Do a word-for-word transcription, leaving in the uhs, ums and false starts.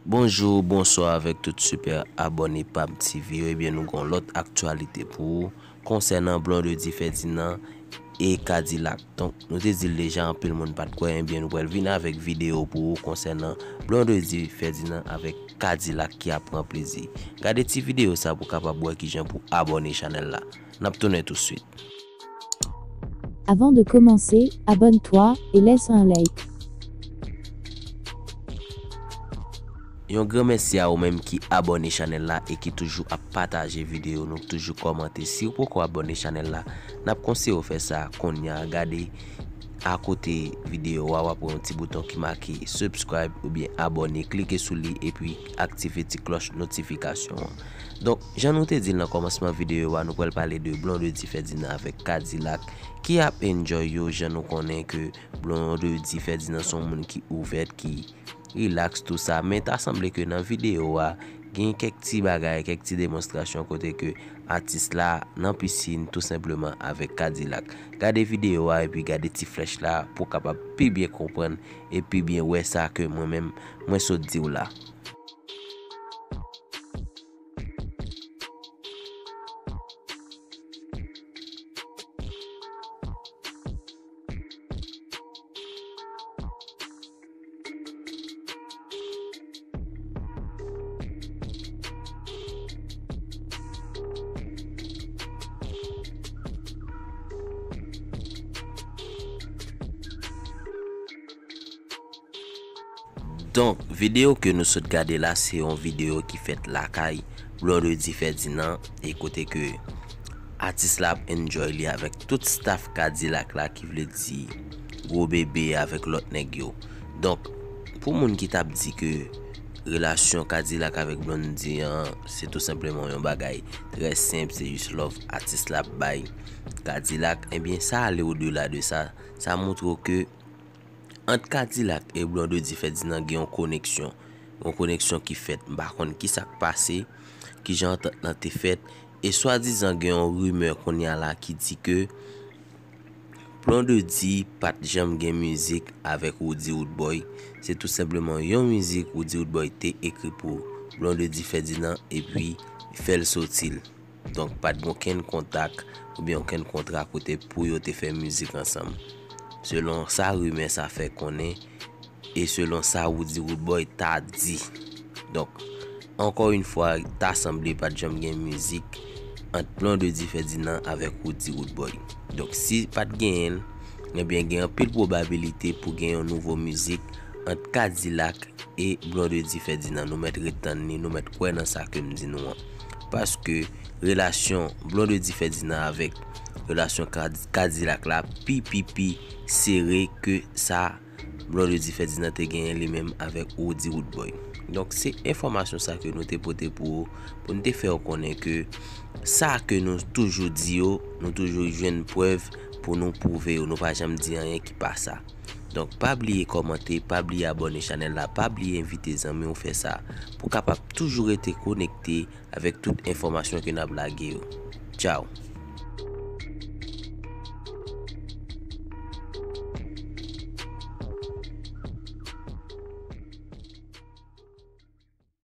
Bonjou, bonswa avèk tout sipè abòne Pam T V yo. Ebyen, nou gon lòt aktyalite pou ou konsènan Blondedy Ferdinand e Kadilak. Donk, nou te di l deja, anpil moun pa t kwè, ebyen, nou pral vin avèk videyo pou ou konsènan Blondedy Ferdinand avèk Kadilak ki ap pran plezi. Gade ti videyo sa pou w kapab wè kijan pou abòne chanèl la. N ap tounen tousuit. Avant de commencer, abonne-toi et laisse un like. Yon gran mèsi a ou menm ki abòne chanèl la e ki toujou ap pataje videyo nou, toujou kòmante. Si w poko abòne chanèl la, n ap konseye w fè sa kounye a. Gade akote videyo a, w ap wè yon ti bouton ki make subscribe oubyen abòne. Klike sou li epi aktive ti klòch notifikasyon an. Donk, jan nou te di l nan kòmansman videyo a, nou pral pale de Blondedy Ferdinand avèk Kadilak ki ap enjoy yo, jan nou konnen ke Blondedy Ferdinand se yon moun ki ouvè, ki rilaks, tou sa. Men ta sanble ke nan videyo a, gen kèk ti bagay, kèk ti demonstrasyon kote ke atis la nan pisin tou senpleman avèk Kadilak. Gade videyo a epi gade ti flèch la pou w kapab pi byen konprann e pi byen wè sa ke mwen menm mwen sot di w la. Donk, videyo ke nou sot gade la, se yon videyo ki fèt lakay Blondedy Ferdinand, e kote ke atis la ap enjoy li avèk tout staff Kadilak la, ki vle di Gwo Bebe avèk lòt nèg yo. Donk, pou moun ki t ap di ke relasyon Kadilak avèk Blondedy an, se tou senpleman yon bagay trè senp, se jis love atis la ap bay Kadilak, ebyen, sa ale odela de sa. Sa montre w ke ant Kadilak e Blondedy Ferdinand gen yon koneksyon. Yon koneksyon ki fèt. M pa konn ki sa k pase, kijan antant lan te fèt. E swadizan gen yon rimè kounye a la ki di ke Blondedy pa t janm gen mizik avèk Roody Roodboy. Se tou senpleman yon mizik Roody Roodboy te ekri pou Blondedy Ferdinand epi fè l soti l. Donk, pa t gen okenn kontak oubyen okenn kontra kote pou yo te fè mizik ansanm. Selon sa rimè sa fè konnen, e selon sa Roody Roodboy ta di. Donk, ankò yon fwa, ta sanble pa t janm gen mizik ant Blondedy Ferdinand avèk Roody Roodboy. Donk, si pa t genyen l, ebyen, gen anpil pwobabilite pou gen yon nouvo mizik ant Kadilak e Blondedy Ferdinand. Nou mèt ret tann li, nou mèt kwè nan sa ke m di nou an. Paske relasyon Blondedy Ferdinand avèk relasyon Kad-, Kadilak la pi, pi, pi sere ke sa Blondedy Ferdinand te genyen li menm avèk Roody Roodboy. Donk, se enfòmasyon sa ke nou te pote pou ou, pou n te fè w konnen ke sa ke nou toujou di yo, nou toujou jwenn prèv pou nou pwouve yo. Nou pa janm di anyen ki pa sa. Donk, pa bliye kòmante, pa bliye abòne chanèl la, pa bliye envite zanmi w fè sa, pou w kapab toujou rete konekte avèk tout enfòmasyon ke n ap lage yo. Tchaw!